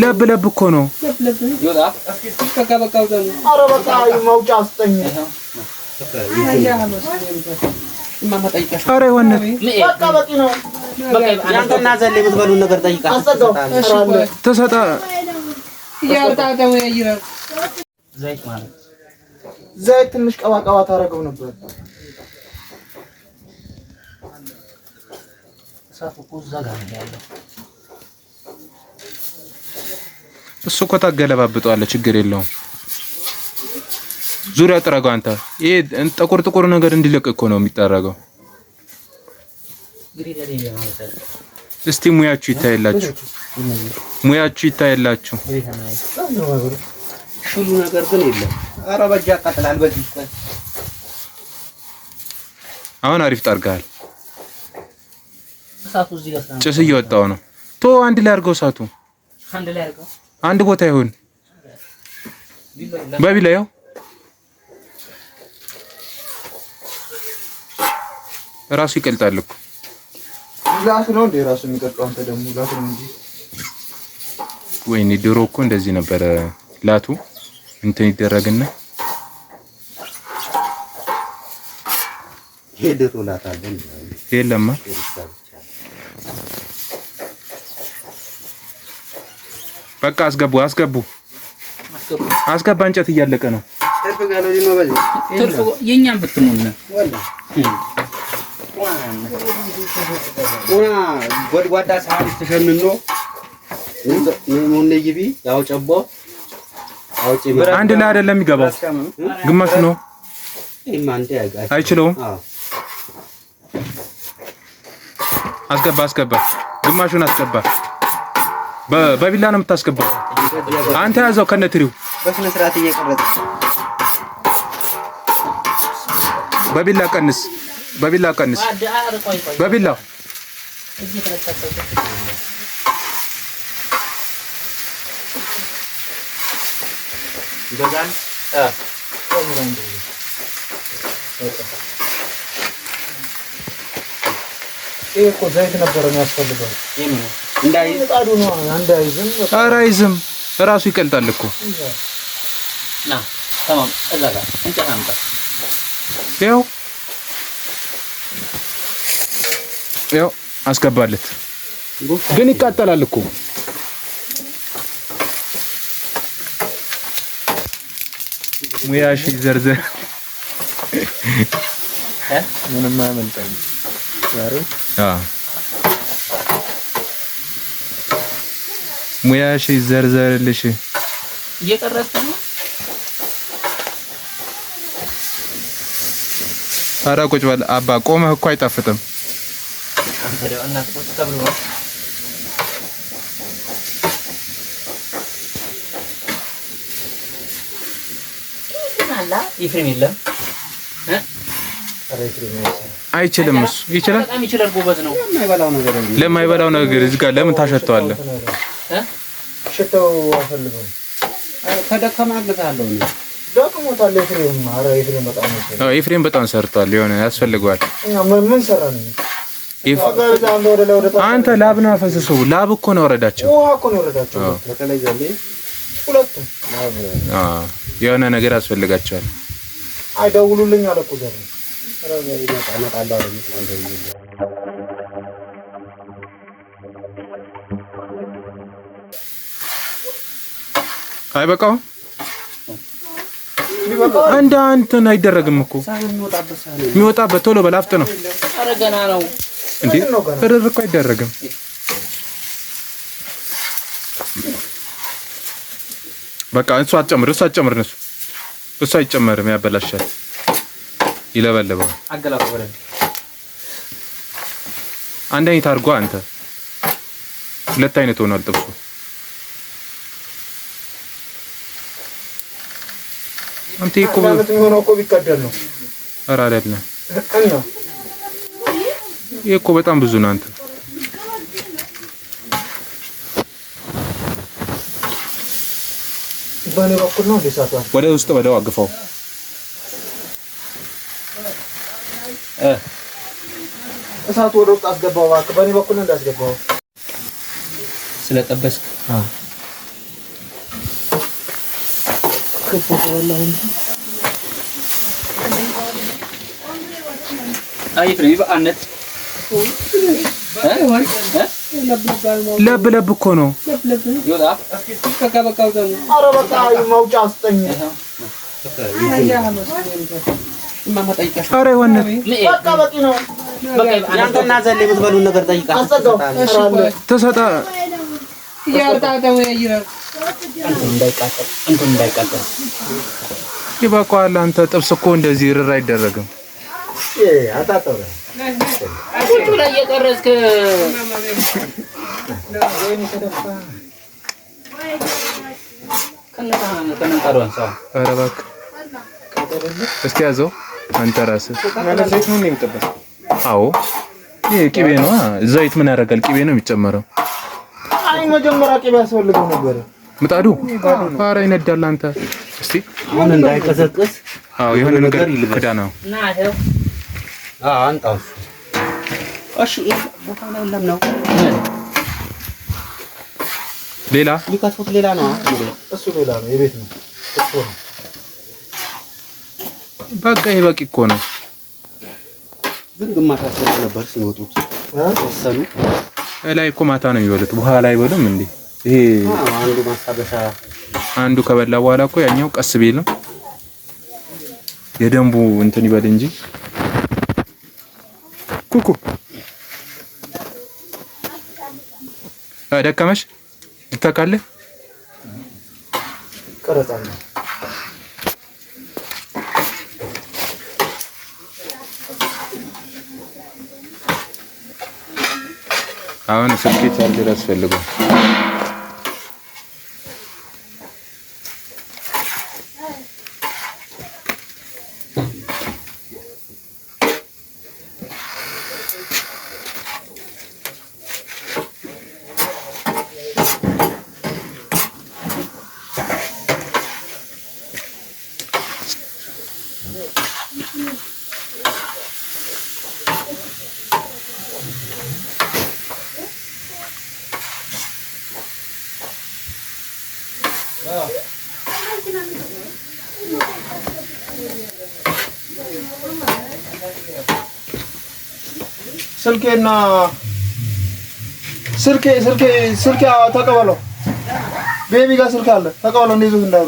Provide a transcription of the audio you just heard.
ለብ ለብ እኮ ነው። ኧረ የሆነ ተሰጠ። ዘይት ትንሽ ቀባ ቀባ ታደርገው ነበር። እሱ እኮ ታገለባብጠዋለህ፣ ችግር የለውም። ዙሪያ ጥረገው አንተ። ይሄ ጥቁር ጥቁር ነገር እንዲለቅ እኮ ነው የሚጠረገው። እስቲ ሙያችሁ ይታይላችሁ፣ ሙያችሁ ይታይላችሁ። ሽሉ ነገር ግን የለም። ኧረ በእጅ ያቃጥላል። በዚህ አሁን አሪፍ ጠርገሃል። ጭስ እየወጣው ነው። ቶ አንድ ላይ አድርገው፣ እሳቱ አንድ ቦታ ይሁን። በቢላ ያው ራሱ ይቀልጣል እኮ ላት ነው እንዴ ራሱ የሚቀልጠው? አንተ ደግሞ ላት ነው እንጂ። ወይኔ ድሮ እኮ እንደዚህ ነበረ። ላቱ እንትን ይደረግና የለማ በቃ አስገቡ፣ አስገቡ፣ አስገባ። እንጨት እያለቀ ነው። የእኛም ብትሙን ጎድጓዳ ሳህን ተሸንኖ ሙነይቢ ያው ጨቦ አንድ ላይ አይደለም የሚገባው፣ ግማሹ ነው። አይችለውም። አስገባ፣ አስገባ፣ ግማሹን አስገባ። በቢላ ነው የምታስገባው። አንተ ያዘው ከነትሪው በስነ ስርዓት እየቀረጸ በቢላ ቀንስ፣ በቢላ ቀንስ፣ በቢላ ይሄ እኮ ዘይት ነበረ የሚያስፈልገው። ምጣዱ ነው እንዳይዝም። ኧረ አይዝም፣ እራሱ ይቀልጣል እኮ። ይኸው ይኸው አስገባለት፣ ግን ይቃጠላል እኮ። ሙያሽ ይዘርዘር። ምንም አያመልጠኝም ዛሬ። ሙያሽ ይዘርዘርልሽ። እየቀረጽክ ነው። ኧረ ቁጭ በል አባ፣ ቆመህ እኮ አይጣፍጥም። ኤፍሬም የለም። አይችልም። እሱ ይችላል። በጣም ይችላል። ጎበዝ ነው። ለማይበላው ነገር እዚህ ጋር ለምን ታሸተዋለህ? ሽታው አልፈልገውም። ከደከመ አግዝሃለሁ እኔ። ደክሞታል ኤፍሬም። ኧረ ኤፍሬም በጣም ነው። አዎ ኤፍሬም በጣም ሰርቷል። የሆነ ያስፈልገዋል። እኛ ምን ሰራን? አንተ ላብ ነው ያፈሰሰው። ላብ እኮ ነው ወረዳቸው። ውሃ እኮ ነው ወረዳቸው። በተለይ ዘሌ ሁለቱም አዎ የሆነ ነገር ያስፈልጋቸዋል። አይደውሉልኝ አለ እኮ ዛሬ። እመጣለሁ አለኝ። አይበቃውም። እንደ እንትን አይደረግም እኮ የሚወጣበት ቶሎ በላፍጥ ነው ኧረ ገና ነው እንዴ? ፍርር እኮ አይደረግም። በቃ እሱ አትጨምር፣ እሱ አትጨምር፣ እሱ እሱ አይጨመርም፣ ያበላሻል፣ ይለበልበዋል። አገላብጠው በደንብ። አንድ አይነት አድርጎ አንተ ሁለት አይነት ሆኗል ጥብሱ። አንተ እኮ አንድ የሚሆነው እኮ ቢቀደል ነው። ኧረ አይደለም እና ይሄ እኮ በጣም ብዙ ነው። አንተ በእኔ በኩል ነው እንዴ እሳቱ? ወደ ውስጥ በለው አግፋው። እሳቱ ወደ ውስጥ አስገባው እባክህ። በእኔ በኩል እንዳስገባው ስለጠበስክ ክትፎ ተበላሁ እንጂ አይ ኤፍሬም ይበቃነት ለብ ለብ እኮ ነው። ይወጣ ኧረ በቃ መውጫ ስጠኝ። ኧረ የሆነ በቃ በቂ ነው። ያንተና ዘሌ የምትበሉን ነገር ጠይቃችሁ አስጠጋው። ተሰጣ እንዳይቃጠል እንትን እንዳይቃጠል ይበቃዋል። አንተ ጥብስ እኮ እንደዚህ ርር አይደረግም። ቁጭ ብለህ እየቀረጽክ ከነጣዱ አንሳ። ኧረ እባክህ እስቲ ያዘው አንተ ራስህ። ዘይት ነው የሚጠበሰው። አዎ ይሄ ቅቤ ነው። ዘይት ምን ያደርጋል? ቅቤ ነው የሚጨመረው። አይ መጀመሪያ ቅቤ ያስፈልገው ነበረ። ምጣዱ ኧረ ይነዳል። አንተ እስቲ አሁን እንዳይቀዘቅዝ አዎ የሆነ ነገር ክዳን ነው። ና ይኸው አንጣው። እሺ ቦታው ላይ የለም ነው ሌላ የሚከትፉት ሌላ ነው። እሱ ሌላ ነው፣ የቤት ነው። እሱ ነው። በቃ ይሄ በቂ እኮ ነው። ግን ግማሻቸው ነበር ሲወጡት ወሰኑ። ላይ እኮ ማታ ነው የሚበሉት፣ በኋላ አይበሉም እንዴ? ይሄ አንዱ ማስታገሻ አንዱ ከበላ በኋላ እኮ ያኛው ቀስ ቢል ነው የደንቡ እንትን ይበል እንጂ። ኩኩ ደከመሽ ልታውቃለህ? ቀረጻ ነው። አሁን ስልኬ ቻርጀር ያስፈልገው። ስልኬና ስልኬ ስልኬ ስልኬ ተቀበለው። ቤቢ ጋር ስልክ አለ ተቀበለው። እንዲይዙት እንዳይሉ